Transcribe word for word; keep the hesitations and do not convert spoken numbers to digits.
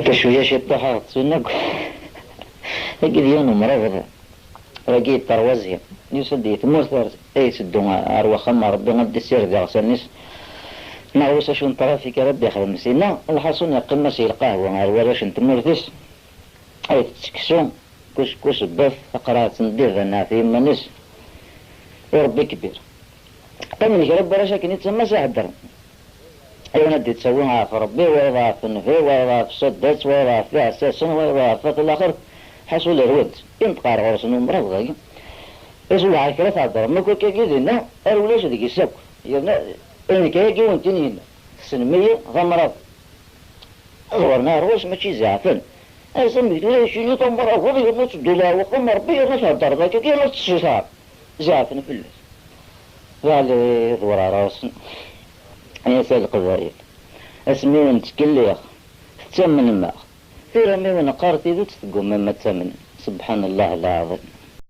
Cwiya ciṭuḥ ad ɣ-ttun akk. Tagi d yiwen umrabeḍ. Wagi yeṭṭerwazi. Yusa-d i tmurt ar, ay yetteddu ar waxxam n Ṛebbi ad d-issired iɣsan-is. Neɣ wis acu n trafik ara d-ixdem sina. Lḥaṣun yeqqim-as i lqahwa ar warrac n tmurt-is. Ay tetteksu, kus, kus bbaf, taqerɛet n ddiba neɣ tiyemman-is. I Ṛebbi kbir. Qqimen kra n warrac akken i ttamma s aheddren. Yiwen ad d-ittawi ɣef Ṛebbi, wayeḍ ɣef nnbi, wayeḍ ɣef ṣṣaddat, wayeḍ ɣef iɛessasen, wayeḍ ɣef at laxert. Ḥaṣul irwel-d, inṭeq ar ɣur-sen umrabeḍ-agi. Isuleɛ kra theddrem akk akkagi dinna, ar ulac deg-s akk. Yerna nekk ayagi wen-t-in-yenna, tessnem-iyi d amrabeḍ. Ḍewren ar ɣur-s mačči zeɛfen. Ass-a mi tura yecini tamrabeḍ yerna tedduleɛ wexxam n Ṛebbi yerna theddreḍ akkagi yerna tettcetɛeḍ. Zeɛfen fell-as. Baɛli d werɛer ɣer-sen. Ay ata Leqbayel. Asmi wen-ttkelliɣ, tettamnem-aɣ. Tura mi wen-qqar tidet teggumam ad tamnem. Subḥan Allah lɛaḍim.